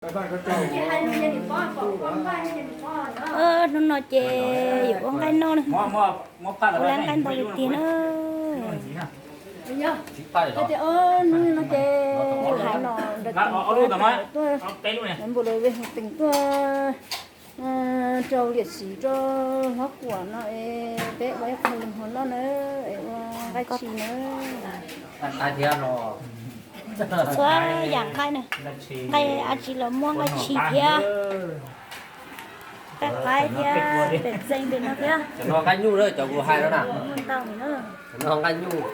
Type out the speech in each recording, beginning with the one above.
Hnub no ces yuav ua nqaij noj na. Ua lab nqaij ntau tiag tiag na. Hnub no ces hais no tuaj, npus lawv teem tuaj rau liam siv rau hlob kuam no es peb ua ib qho lus hauv no na, es ua nqaij tshis na. Txhua yam nqaij na, nqaij dab tsi los muaj, nqaij tshis thiab, nqaij qaib thiab, pem txeeg pem no thiab. Cov no nqaij nyuj na, cov kuv hais no na. Muaj ntau na. Cov no nqaij nyuj.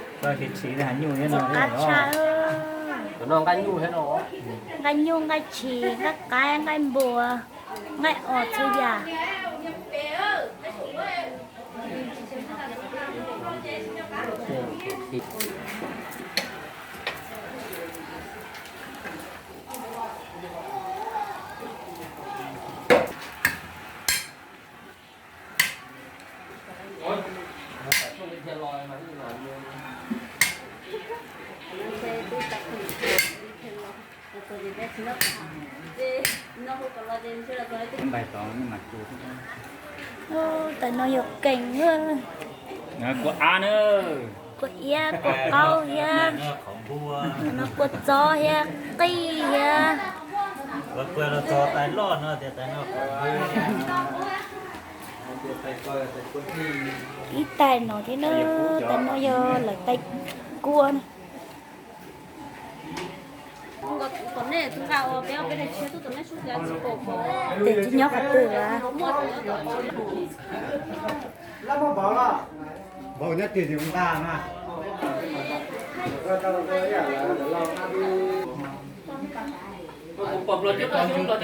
Qab tshaj. Cov no nqaij nyuj thiab no. Nqaij nyuj, nqaij tshis, nqaij qaib, nqaij npua, nqaij os, txhua yam. Tais no yog keeg, kua av na, kua iab, kua qaub thiab, kua txob thiab, qij thiab. Ib tais no thiab na, tais no yog lawv tais kua na. Tes tsis nyob qhov twg a. No ces peb yuav rau mov noj na, rau cov hlob los noj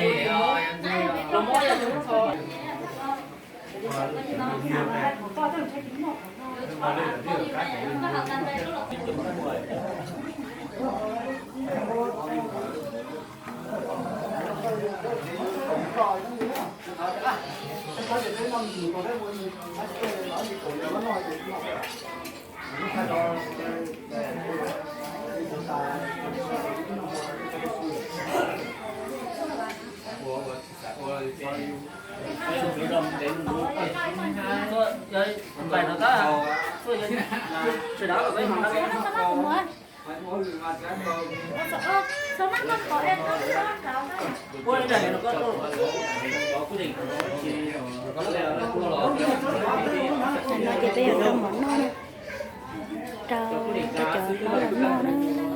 na.